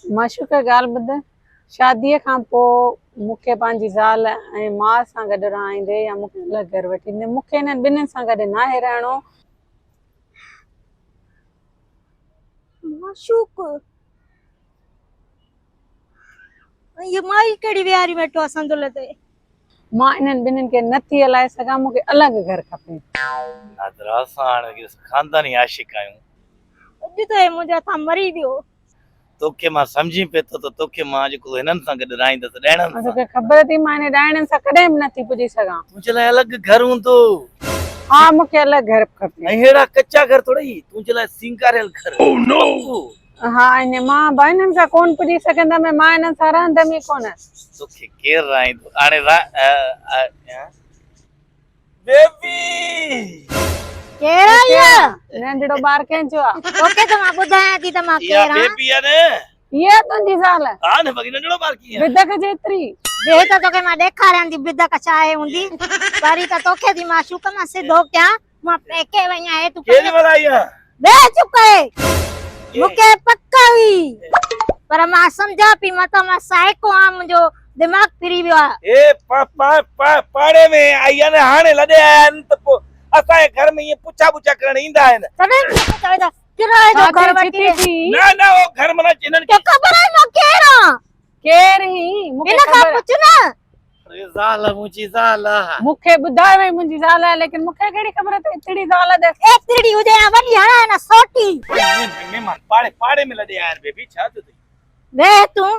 معشوق ڳالهه ٻڌ، شاديء کان پوء مون کي پنهنجي زال ۽ ماء سان گڏ رهائيندي يا مون کي الڳ گهر وٺي ڏيندي. مون کي انهن ٻنهين سان گڏ ناهي رهڻو. معشوق، هيء مائي ڪهڙي ويهاري ويٺو آ صندل تي. مان انهن ٻنهين کي نه ٿي هلائي سگهان، مون کي الڳ گهر کپي. نادرا، اسان هاڻي خانداني عاشق آهيون. اڄ ته هي منهنجي هٿان مري ويو. توکي مان سمجهين پئي ٿو ته توکي مان جيڪو هنن سان گڏ رهائيندس ڏائڻن سان. توکي خبر اٿئي مان انهن ڏائڻن سان ڪڏهن به نه ٿي پڄي سگهان. تنهنجي لاء الڳ گهر هوندو. ها مون کي الڳ گهر کپي. ۽ ههڙا ڪچا گهر ٿورئي، تنهنجي لاء سينگاريل گهر. پڪو. ها ائين مان به انهن سان ڪونه پڄي سگهندم ۽ مان انهن سان رهندم ئي ڪونه. توکي ڪير رهائيندو؟ هاڻي بيبي! ڪير آ اها؟ ننڍڙو ٻار ڪنهن جو آ؟ توکي ته مان ٻڌايان ٿي ته مان ڪير آهيان. اها بيبي آ نه. هيء تنهنجي زال؟ ها نه باقي ننڍڙو ٻار ڪيئن؟ بدڪ جيتري. ويهه ته توکي مان ڏيکاريان ٿي بدڪ ڇا آهي هوندي. پهرين ته توکي ٿي معشوق مان سڌو ڪيان. مان پيڪي وئي آهيان هي تون ڪيڏي مهل آئي آهين؟ ويهه چپ ڪري. مون کي پڪ هئي پر مان سمجهان پئي متان مان سائيڪو آهيان منهنجو دماغ ڦري ويو آهي. هي پاڙي ۾ آئي آهي نه هاڻي لڏي آيا آهن ته پوء اسان جي گهر ۾ ائين پڇا ٻڇا ڪرڻ ايندا آهن. تڏهن به مون کي چوي ته ڪرائي جو گهر وٺي ڏي. نه نه اهو گهر معنيٰ هنن کي. توکي خبر آهي مان ڪير آهيان؟ ڪير هين؟ مون کي هن کان خبر. پڇ نه. اڙي زال منهنجي زال آ. مون کي ٻڌايو وئي منهنجي زال آهي ليڪن مون کي ڪهڙي خبر ته اتڙي زال اٿس. ايترڙي هجي يا وڏي هڻانء نه سوٽي. مهمان پاڙي پاڙي ۾ لڏي آيا آهن بيبي ڇا ٿيو اٿئي. ويهه تون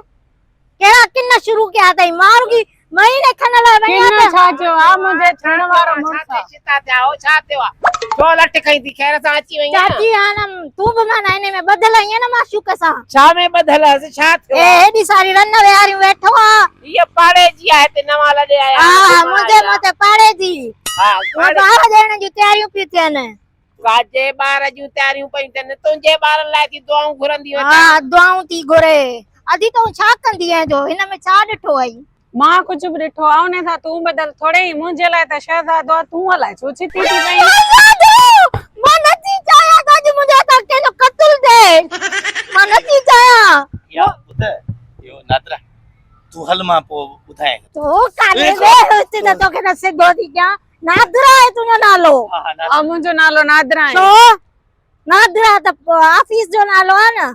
ڪهڙا ڪن شروع ڪيا اٿئي مان رڳي مهيني کن لاء وڃان ڪن ته. ڇا چيو آ منهنجي ٿيڻ وارو مڙس آ. ڇا ٿيا هو ڇا ٿيو آ ڇو لٺ کنئي ٿي خير سان اچي وئين آ. چاچي هاڻ تون به معنيٰ انهي ۾ ٻڌل آهين نه معشوق سان. ڇا ۾ ٻڌل هئس ڇا ٿيو اي آ. هيڏي ساري رن ويهاريون ويٺو آ. هيء پاڙي جي آهي هتي نوان لڏي آيا آهن ها گهمڻ منهنجي آيا. منهن تي پاڙي جي. ها مان پاڙي. ٻار ڄڻڻ جون تياريون پيون ٿين. ڪاجي ٻار جون تياريون پيون ٿين تنهنجي ٻارن لاء ٿي دعائون گهرندي ها وتان. دعائون ٿي گهري. ادي تون ڇا ڪندي آهين جو هن ۾ ڇا ڏٺو اٿئي. مان ڪجهه به ڏٺو آ انهي سان تون ٻڌل ٿوري ئي منهنجي لاء ته شهزادو آ تون الائي ڇو ڇتي ٿي پئين. شهزادو! مان نه ٿي چاهيان ته اڄ منهنجي هٿان ڪنهن جو قتل ٿئي. مان نه ٿي چاهيان. يا ٻڌ اهو نادره تون هل مان پوء ٻڌايان ٿو. تون ڪاڏي ويهه هتي ته توکي نه سڌو ٿي ڪيان. نادره آهي تنهنجو نالو. ها ها ها منهنجو نالو نادره آهي. ڇو؟ نادره ته آفيس جو نالو آ نه.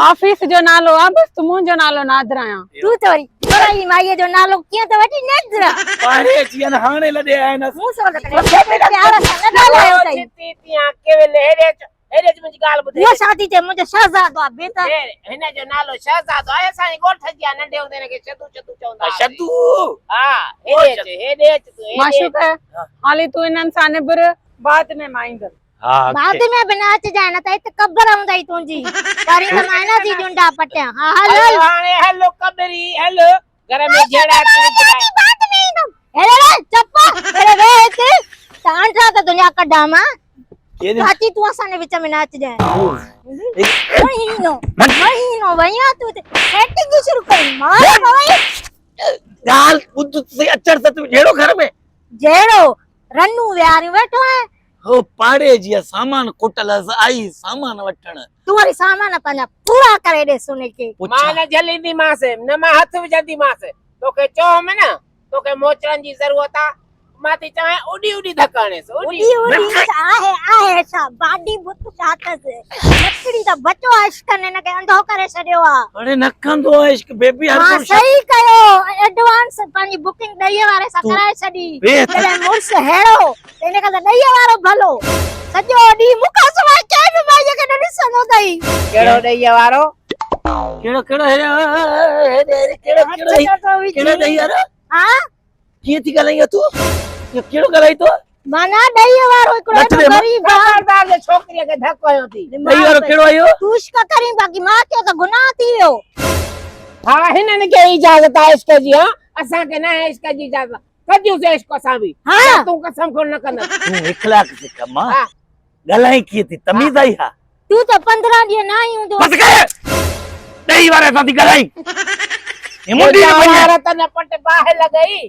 آفيس جو نالو آ بس تون منهنجو نالو نادره آهيان. تون ته وري پرائي مائيء جو نالو ڪيئن ته وٺي نادره. پاڙي اچي ويا آهن هاڻي لڏي آيا آهن. مون سان ته ڪڏهن پيار سان نه ڳالهايو اٿئي. ڇتي تيان ڪيول هيڏي اچ هيڏي اچ منهنجي ڳالهه ٻڌ. اهو ڇا ٿي چئي منهنجو شهزادو آ بيتر. هن جو نالو شهزادو آهي اسان جي ڳوٺ جي آ ننڍي هوندي هن کي شدو شدو چوندا هئاسين. شدو ها هيڏي اچ هيڏي اچ تون هيڏي اچ. معشوق حالي تون انهن سان نبر بعد ۾ مان ايندس. ها بعد ۾ به نه اچجانء نه ته هت قبر هوندئي تنهنجي. پهرين ته مان هن جي ڄنڊا پٽيان. ها هل هل هل. هاڻي هل قبري هل گهر ۾ جهيڙا ٿي وجهرائي. بعد ۾ ايندم. هيڏي ويهه چپ هيڏي ويهه هت ته آنڊا ته تنهنجا ڪڍان مان. چاچي تون اسان جي وچ ۾ نه اچجانء. مهينو مهينو وئين آ تون هتي سيٽنگ شروع ڪئي مار پوئي. ڳالهه ٻڌ ته سهي اچڻ ته تون جهيڙو گهر ۾. جهيڙو رنون ويهاريون ويٺو آهين. هو پاڙي جي آ سامان کوٽل هئس آئي سامان وٺڻ. تون وري سامان پنهنجا پورا ڪري ڏيس ان کي. مان نه جهلينديمانس نه مان هٿ وجهنديمانس توکي چيو هوم نه توکي موچڙن جي ضرورت آ مان ٿي چوانء اڏي اڏي ڌڪ هڻيس اڏي. اڏي اڏي آهي آهي ڇا باڊي بت ڇا اٿس لڪڙي ته بچو آ عشقن هن کي انڌو ڪري ڇڏيو آ. اڙي نه ڪندو آ عشق بيبي هر مان ڪو صحيح ڪيو ايڊوانس پنهنجي بڪنگ ڏهي واري سان ڪرائي ڇڏي جڏهن مڙس ههڙو ته ان کان ته ڏهي وارو ڀلو سڄو ڏينهن مون کان سواء ڪنهن به مائيء کي نه ڏسندو اٿئي. ڪهڙو ڏهي وارو؟ ڪهڙو ڪهڙو هيڏي هيڏي ڪهڙو ڪهڙو ڪهڙو ڏهي وارو؟ ها ڪيئن ٿي ڳالهائين تون؟ اهو ڪهڙو ڳالهائين ٿو؟ معنيٰ ڏهي وارو هڪڙو نچ ايڏو ڏي غريب آ. خبردار جو ڇوڪريء کي ڌڪ هنيو ٿي. ڏهي وارو ڪهڙو آيو؟ تون عشق ڪرين باقي مان چيو ته گناهه ٿي ويو. ها هنن کي اجازت آ عشق جي ها اسان کي ناهي عشق جي اجازت ڪنديون عشق اسان به ها پر تون قسم کڻ نه ڪندس. تون اخلاق سک امان ها. ڳالهائين ڪيئن ٿي تميز آئي ها. تون ته 15 ڏينهن نه آئي هوندو. بس ڪر ڏهي واري سان ٿي ڳالهائين. هي منڊي نه ڀڃ. وار ته نه پٽ باهه لڳئي.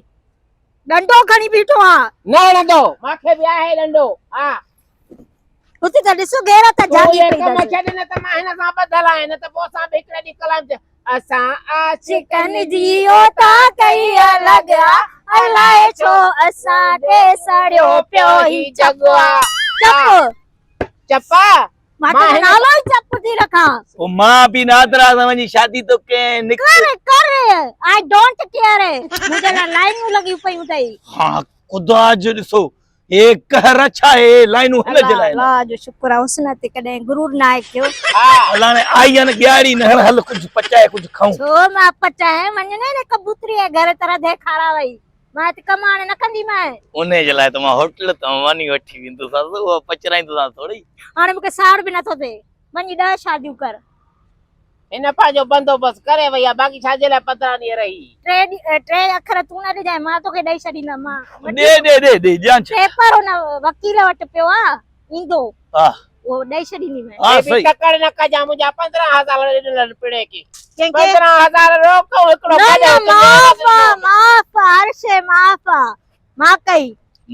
ڏنڊو کڻي بيٺو آ. نه هڻندو مانکي به آهي ڏنڊو ها. هتي ته ڏسو غيرت تون جاڳي اهي پئي ڪم اٿس. ڇڏ نه ته مان هن سان ٻڌل آهيان نه ته پوء اسان به هڪڙي ڏينهن ڪلام چ اسان عاشقن جي اوطاق ئي الڳ آ الائي ڇو اسان تي سڙيو پيو هي جڳ آ. چپ چپ آ. مان تنهنجو نالو ئي چپ ٿي رکان. او مان به نادرا سان وڃي شادي ٿو ڪيان نڪ. ڪر ڪر I don't care منهنجي لاء لائنون لڳيون پيون اٿئي. ها خدا جو ڏسو هي قهر ڇا آهي لائنون هن جي لاء. الله جو شڪر آ حسن تي ڪڏهن غرور ناهي ڪيو. ها الله هاڻي آئي آ نه ڳياڙي نه هڻ هل ڪجهه پچائي ڪجهه کائون. ڇو مان پچائين وڃ نه هن ڪبوتري جي گهر ته رڌي کاراء وئي. مان هت ڪم هاڻي نه ڪنديمانء. انهيء جي لاء ته مان هوٽل تان ماني وٺي ويندوسانس، اها پچرائيندوسانس ٿوري. هاڻي مون کي ساڙ به نٿو ٿئي. وڃي ڏهه شاديون ڪر. هن پنهنجو بندوبست ڪري وئي آهي، باقي ڇا جي لاء 15 ڏينهن رهي. ٽي اکر تون نه ڏجانء، مان توکي ڏئي ڇڏيندم. مان ڏي ڏي ڏي ڏي ڏيان ڇا. پيپر هن وڪيل وٽ پيو آ، ايندو. ها. اهو ڏئي ڇڏينديمانء. ها بيبي صحيح. تڪڙ نه ڪجان، منهنجا 15 هزار ڏنل آهن پڻهين کي. ڪنهن کي؟ 15 هزار روڪ هڪڙو نه نه گڏهه معاف آ معاف آ هر شيء معاف آ مان ڪئي.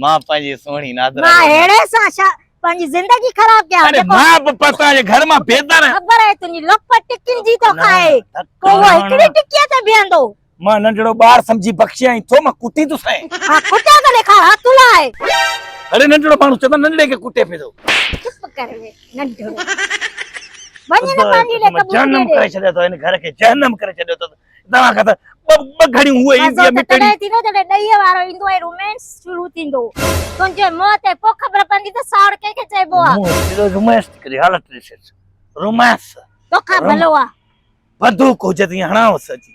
مان پنهنجي سهڻي نادرا مان جي ههڙي سان شا پنهنجي زندگي خراب ڪيان اري جيڪو مان به پر توهان جي گهر مان بيزار آهيان. خبر آهي تنهنجي لپ ٽڪين جي ٿو نه، کائي ڌڪ پوء اهو نه هڪڙي هڻ. ٽڪيء تي بيهندو. مان ننڍڙو ٻار سمجهي بخشيائين ٿو مان ڪٽيندوسانء. ها ڪٽيا ته ڏيکار هٿ لاء. اڙي ننڍڙو ماڻهو چوندا ننڍڙي کي ڪٽي پيو ٿو. چپ ڪر وي ننڍڙو. وڃ نه پنهنجي ڏي ڪبوتري جهنم ڏي. ڪري ڇڏيو اٿو هن گهر کي جهنم ڪري ڇڏيو اٿو توهان کان ته ٻه ٻه گهڙيون هوء ايندي مزو آهي ته مٽڙي. تڏهن ٿيندو جڏهن ڏهيء وارو ايندو ۽ رومانس شروع ٿيندو. تنهنجي منهن تي پوء خبر پوندي ته ساڙ ڪنهن کي چئبو آهي. منهن تي رومانس ٿي ڪري حالت ڏسيس رومانس. توکان ڀلو آ. بندوق هجي ته ائين هڻانس اچي.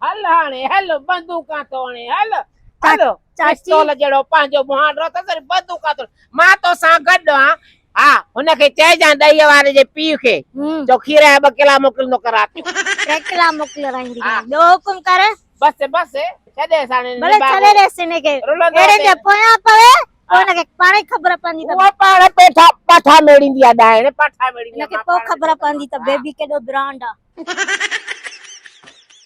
هل هاڻي هل بندوقان ٿو هڻي هل هل چاچي. پستول جهڙو پنهنجو مهانڊو اٿس وري بندوقان ٿو مان توسان گڏ آن ها هن کي چئجان ڏهي واري جي پيء کي جو کير جا ٻه ڪلا موڪلندو ڪر رات جو. ٽي ڪلا موڪلرائيندي ٻيو حڪم ڪر. بس بس ڇڏيس هاڻي ڀلي ڇڏي ڏيس هن کي رلندو اهڙي جي پويان پوي پوء هن کي پاڻ ئي خبر پوندي ته اها پاڻ پيٺا پاٺا ميڙيندي آ ڏائڻ پاٺا ميڙيندي هن کي پوء خبر پوندي ته بيبي ڪيڏو برانڊ آ.